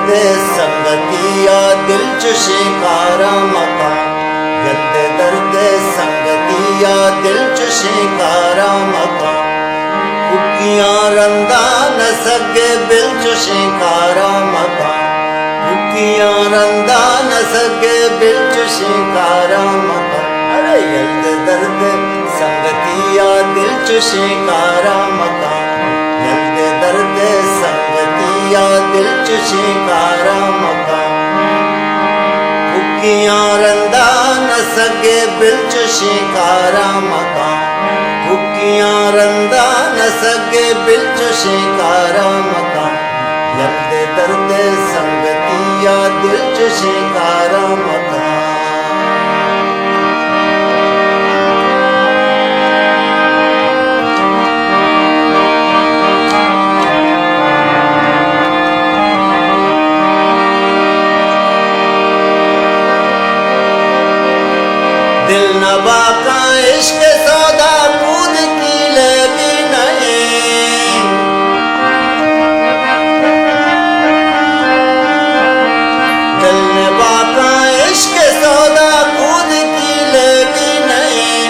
سنگتی ءَ دل چشیں کاراں مکن، یل دے درد سنگتی ءَ دل چشیں کاراں مکن۔ پھکیاں رندا نہ سگے بل چشیں کاراں مکن، پھکیاں رندا نہ سگے بل چشیں کاراں مکن۔ ارے یل دے درد سنگتی ءَ دل چشیں کاراں مکن، یل دے درد سنگتی ءَ دل چشیں کاراں مکن۔ پھکیاں رندا نہ سگے بل چشیں کاراں مکن، پھکیاں رندا نہ سگے بل چشیں کاراں مکن۔ یل دے درد سنگتی ءَ دل چشیں کاراں مکن۔ دل نباکاں عشق سودا کودکی لیبی نئیں۔ دل نباکاں عشق سودا کودکی لیبی نئیں۔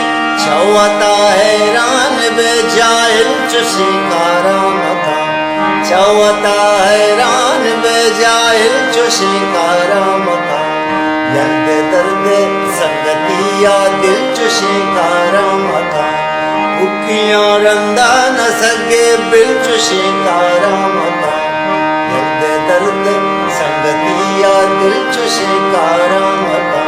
چہ وتا حیران بے جاہل چشیں کاراں مکن، چہ وتا حیران بے جاہل چشیں کاراں مکن۔ یل دے درد سنگتی ءَ دل چشیں کاراں مکن۔ پھکیاں رندا نہ سگے بل چشیں کاراں مکن۔ یل دے درد سنگتی ءَ دل چشیں کاراں مکن۔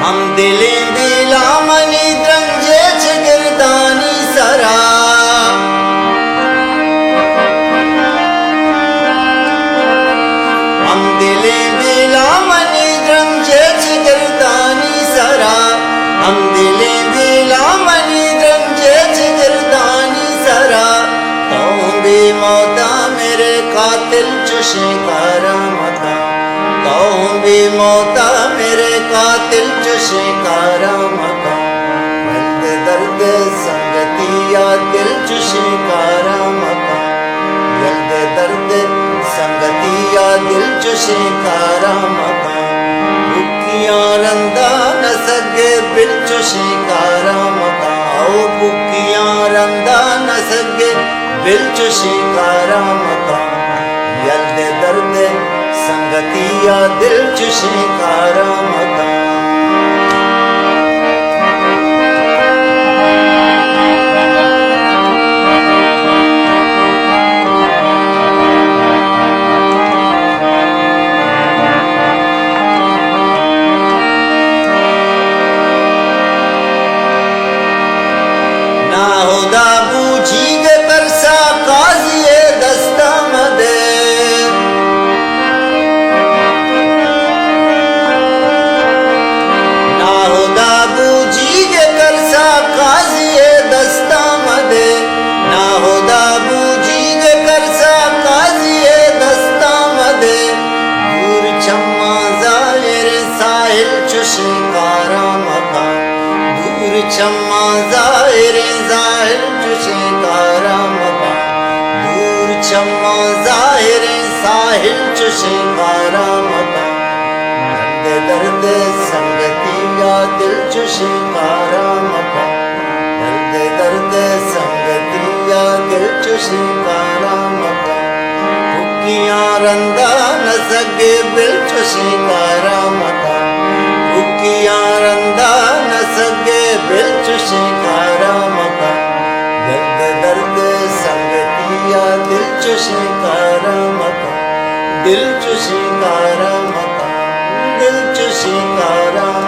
ہم دلیں دیلاں منی درنجے چہ گردانی سرا، ہم دلیں دیلاں منی درنجے چہ گردانی سرا، ہم دلیں دیلاں منی درنجے چہ گردانی سرا۔ تو بے موتا میرے قاتل چشیں کاراں مکن، تو بے موتا میرے قاتل چشیں کاراں مکن۔ یل دے درد سنگتی ءَ دل چشیں کاراں مکن، یل دے درد سنگتی ءَ دل چشیں کاراں مکن۔ پھکیاں رندا نہ سگے بل چشیں کاراں مکن، او پھکیاں رندا نہ سگے بل چشیں کاراں مکن۔ یل دے درد سنگتی ءَ دل چشیں کاراں مکن۔ ناہدا بوجیگ ءِ ترسا قاضی ءِ دستا مدے۔ ناہدا بوجیگ ءِ ترسا قاضی ءِ دستا مدے۔ ناہدا بوجیگ ءِ ترسا قاضی ءِ دستا مدے۔ دور چماں ظاہر ساحل چشیں کاراں مکن۔ دور چماں ظاہریں زاہل چشیں کاراں مکن۔ دور چماں ظاہریں ساحل چشیں کاراں مکن۔ یل دے درد سنگتی ءَ دل چشیں کاراں مکن۔ یل دے درد سنگتی ءَ دل چشیں کاراں مکن۔ پھکیاں رندا نہ سگے بل چشیں کاراں مکن۔ پھکیاں رندا نہ سگے بل چشیں کاراں مکن۔ یل دے درد سنگتی ءَ دل چشیں کاراں مکن۔ دل چشیں کاراں مکن۔ دل چشیں کاراں